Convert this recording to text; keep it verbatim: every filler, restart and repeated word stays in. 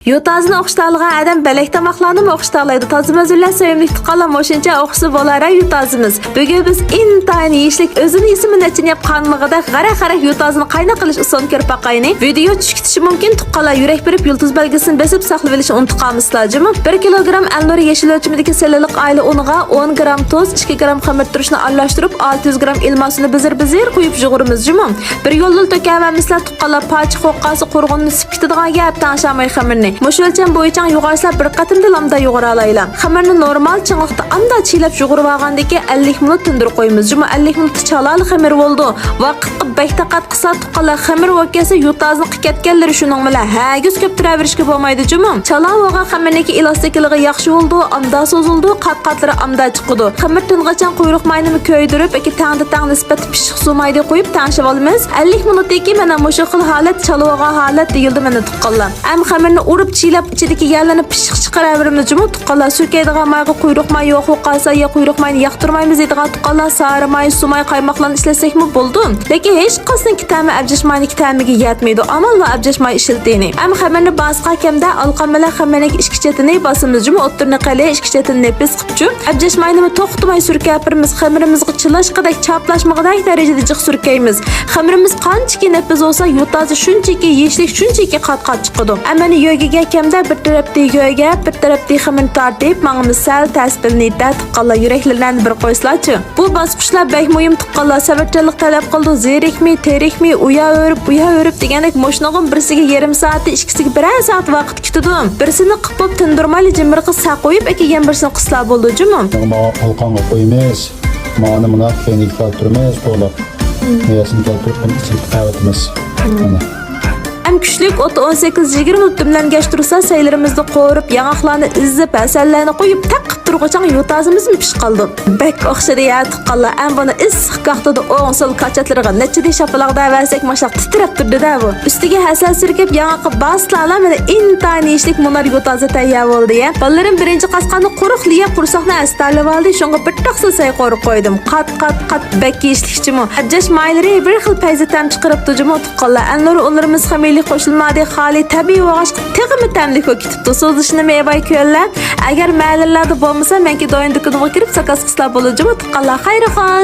يوتازىنى ئوخشىتالىغان ئادەم بەلەك تاماقلارنىمۇ ئوخشىتالايدۇ. تازىمۇ ھۆرلەش سۆيۈملۈك تۇغقانلار، مۇشۇنچە ئوخشىسا بولار-ە يوتازىمىز. بۈگۈن بىز ئىنتايىن يېيىشلىك، ئۆزىنى يېسىمۇ نەچچىنى يەپ قانمىغۇدەك غەرەك-غەرەك يوتازىنى قايناق قىلىش ئۇسۇلىنى كۆرۈپ باقايلى. ۋىدېئو چۈشۈپ كېتىشى مۇمكىن، تۇغقانلار يۈرەك بېرىپ يۇلتۇز بەلگىسىنى بېسىپ ساقلىۋېلىشنى ئۇنتۇپ قالمىسىلا جۇمۇ. بىر كىلوگرام ئەلنۇر يېشىل ئۆلچىمىدىكى سىلىلىق ئائىلە ئۇنىغا ئون گرام تۇز، ئىككى گرام خېمىر تۇرۇشنى ئارىلاشتۇرۇپ، ئالتە يۈز گرام ئىلما سۈيىنى بىزىر-بىزىر قۇيۇپ يۇغۇرىمىز جۇمۇ. بىر يوللا تۆكەۋەرمىسىلەر، تۇغقانلار، پاچىق بولۇپ قالسا قورغىنىنى سىپ كېتىدىغان گەپ، تەڭشەلمەي خېمىرنى. مۇشۇ ئۆلچەم بويىچە يۇغارسىلەر، بىر قېتىمدىلا ئامدا يۇغۇرالايلا. خېمىرنى نورمال چىڭلىقتا ئامدا چىيلەپ يۇغۇرۇۋالغاندىن كېيىن ئەللىك مىنۇت تىندۇرۇپ قويىمىز جۇمۇ. ئەللىك مىنۇتتا چالالا خېمىر بولىدۇ. ۋاقىتقا بەك دىققەت قىلسا، تۇغقانلار، خېمىر بولۇپ كەتسە، يوتازىنى قىلىپ كەتكەنلىرى شۇنىڭ بىلەن ھەرگىز كۆپ تۇراۋېرىشكە بولمايدۇ جۇمۇ. چالا بولغان خېمىرنىڭكى ئېلاستىكىلىقى ياخشى بولىدۇ، ئامدا سوزۇلىدۇ، قات-قاتلىرى ئامدا چىقىدۇ. خېمىر تىنغىچە قۇيرۇق ماينىمۇ كۆيدۈرۈپ، ياكى تەڭدە تەڭ نىسبەتتە پىششىق سۇ مايدا قويۇپ تەڭشىۋالىمىز. ئەللىك مىنۇتتىن كېيىن مانا مۇشۇ خىل ھالەت، چالا بولغان ھالەت دېيىلىدۇ مانا تۇغقانلار. ئەم خېمىرنى ئۇرۇپ چىيلاپ، ئىچىدىكى يەرلەرنى پىششىق چىقىراۋېرىمىز جۇمۇ تۇغقانلار. سۈركەيدىغان مايغا قۇيرۇق ماي يوق بولۇپ قالسا يا قۇيرۇق ماينى ياقتۇرمايمىز دەيدىغان تۇغقانلار سارى ماي، سۇ ماي، قايماقلارنى ئىشلەتسەكمۇ بولىدۇ. لېكىن ھېچقايسىنىڭكى تەمى ئەبجەش ماينىڭكى تەمىگە يەتمەيدۇ. ئامال بار ئەبجەش ماي ئىشلىتىنى. ئەم خېمىرنى باسقان كەمدە ئالقان بىلەن خېمىرنىڭكى ئىككى چېتىنى باسىمىز جۇمۇ، ئوتتۇرىنى قېلىن، ئىككى چېتىنى نېپىز قىپچۇ. ئەبجەش ماينىمۇ توختىماي سۈركەپ بېرىمىز. خېمىرىمىزغا چىلاشقىدەك، چاپلاشمىغۇدەك دەرىجىدە جىق سۈركەيمىز. خېمىرىمىز قانچىكى نېپىز بولسا، يوتازى شۇنچىكى يېيىشلىك، شۇنچىكى قات-قات چىقىدۇ. ئەمەنە يۆگىگە كەمدە بىر تەرەپتىن يۆگەپ، بىر تەرەپتىن خېمىرنى تارتىپ ماڭىمىز. سەل تەس بىلىنىدۇ تۇغقانلار، يۈرەكلىرىنى بىر قويسىلاچۇ. بۇ باسقۇچلار بەك مۇھىم تۇغقانلار، سەۋرچانلىق تەلەپ قىلىدۇ. زېرىكمەي، تېرىكمەي، ئۇيا ئۆرۈپ، بۇيا ئۆرۈپ دېگەندەك مۇشۇنىڭغىمۇ بىرسىگە يېرىم سائەتتىن، ئىككىسىگە بىرەر سائەت ۋاقىت كېتىدۇ. بىرسىنى قىپ بولۇپ تىندۇرمايلا جىمىرىقى ساق قويۇپ، ئەكەلگەن بىرسىنى قىسلا بولىدۇ جۇمۇ. ماڭا ئالقانغا قويىمىز. مانا مۇنداق كەينىگە كەلتۈرىمىز، توغرا. مېۋىسىنى كەلتۈرۈپ، بۇنى ئىچىگە ئەۋەتىمىز. مانا. ئەم كۈچلۈك ئوتتا ئون سەككىز يىگىرمە مىنۇت دۈملەنگەچ تۇرسا، سەيلىرىمىزنى قورۇپ، ياڭاقلارنى ئېزىپ، ھەسەللەرنى قويۇپ، تەق قىپ تۇرغۇچە يوتازىمىزمۇ پىشىپ قالىدۇ. بەك ئوخشىدى يا تۇغقانلار. ئەم بۇنى ئىسسىق كاختىدا ئوڭ سول كاچاتلىرىغا نەچچە دېگەن شاپىلاق دەۋەرسەك، ماشۇنداق تىترەپ تۇردى-دە بۇ. ئۈستىگە ھەسەل سۈركەپ، ياڭاققا باسسىلىلا، مانا ئىنتايىن يېيىشلىك مۇنار يوتازى تەييار بولدى يا. بالىلىرىم بىرىنچى قاسقاندا قۇرۇقلا يەپ، قورساقنى ئەستەرلىۋالدى، شۇڭا بىر تاقسا سەي قورۇپ قويدۇم. قات، قات، قات، بەك يېيىشلىك جۇمۇ. ئەبجەش مايلىرى بىر خىل پەيزى تەم چىقىرىپتۇ جۇمۇ تۇغقانلار. ئەلنۇر ئۇنلىرىمىز خېمىرلىك قوشۇلمىدى، خالىي تەبىئىي بولغاچقا تېخىمۇ تەملىك بولۇپ كېتىپتۇ. سوزۇلۇشىنى مېۋە كۆللەر. ئەگەر مەھەللىلەردە بولمىسا، مەنكى دويۇن دۇكىنىغا كىرىپ زاكاز قىلسىلا بولىدۇ جۇمۇ تۇغقانلار. خەير-خان.